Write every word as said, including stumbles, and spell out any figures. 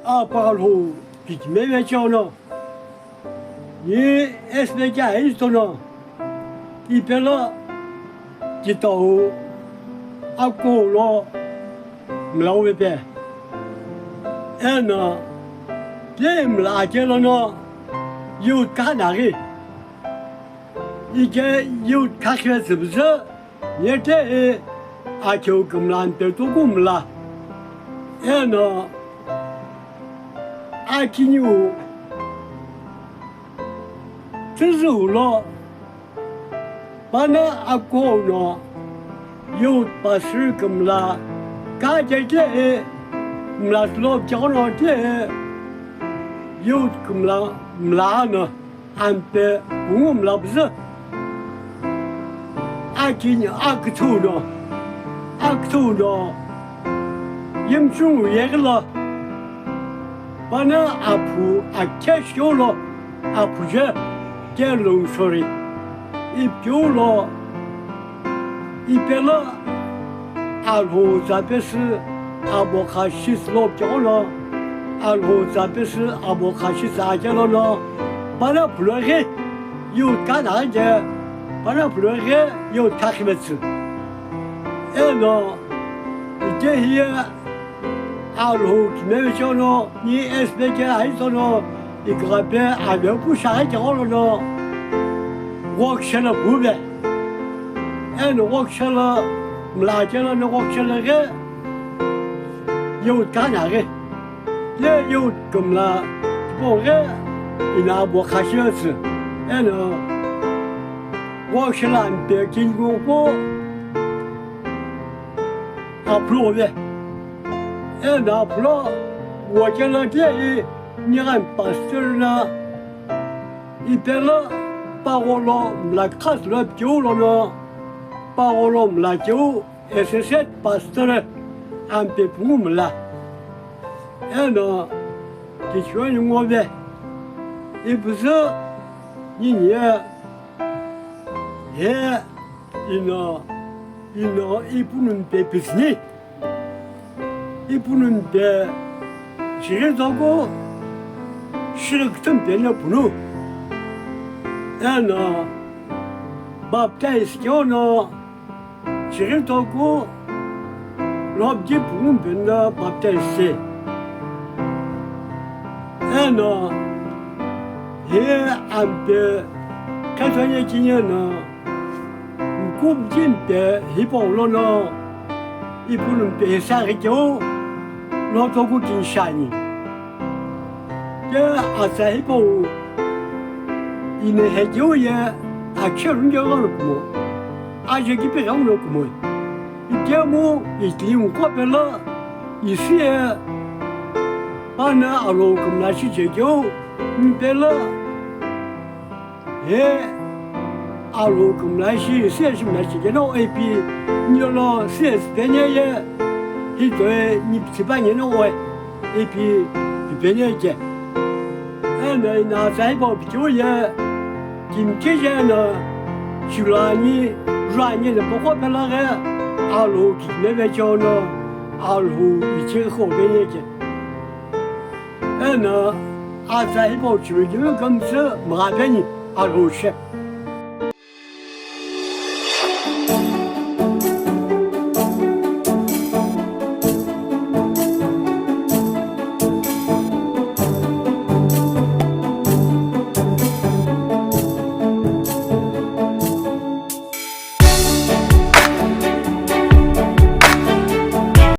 Apa Alhou kikimeve cheo no, ni S B K aiso no, ipelo kitau akou lo mlauve pe. Eno, ye mla akelo no, youth kanaghi. Ike youth kakhe tsübüzü, yete e akeu kümla mpe toku mla. Eno, akiniu tüzü ulo, pana akou no, youth pastor kümla, ka kete e, mla tulo pchekhono te e, youth kümla, mla no. Ampe pungu mla püzü. Akini aküthü no, aküthü no, yimchungu yeghilo, pana aphu akhe shikeulo, aphu je kelung sori, ipikeulo, ipelo Alhou tsa pesü abo kha shi sü lo pchekhono, Alhou tsa pesü abo kha shi sü akelo no, pana phuloghi youth kanaghi je, pana phuloghi youth kakhimetsü. Eno, ite hiye Alhou kimeve cheo no, ni S B K aiso no, ikighape avepu shaghi chegho lono, ghokishe lo puve. Eno ghokishe lo mla chelo no ghokishe lo ghi, youth kanaghi. Ye youth kümla tipau ghi, ina abo kha shi sü. Eno, ghokishe lo ampe kingu pu, aphulo ve. Eno aphulo wokelo tiye i nighani pastor na ipelo pagholo mla khasü lo pcheu lono, pagholo mla cheu associate pastor ampe pungu mla. Eno kichoni ngove. Ipüzü nini ye, he, ino, ino ipunun pe pisni. Ipunun pe chighi toku shighi küthümu pe no punu. Eno baptize keo no chighi toku lobji pungu pe no baptize se. Eno hi ampe khetho ye kinye no Mkubji mpe hipau lono, ipunun mpe hisa ghi keu, lo toku kini shiani. Ke atsa hipau, ine he keu ye, akhe lungeghi lo kumo, aje kipe ghenguno kumo. Ikemu, ikilimu kopelo, isu ye, pana alo kümla shi je keu, mpelo, He, alo kümla shi, siye shi mla shi keno ipi, niyolo siye sipene ye, hitoye ni pitsipanye no we, ipi, pipene ke. Eno ina atsa hipau pichiu ye, kimke je no, shulani, juani le poko pelaghe, alo kikimeve chono, alo ichi ho pene ke. Eno atsa hipau chirikimi kümtsü mgha peni Alhou she.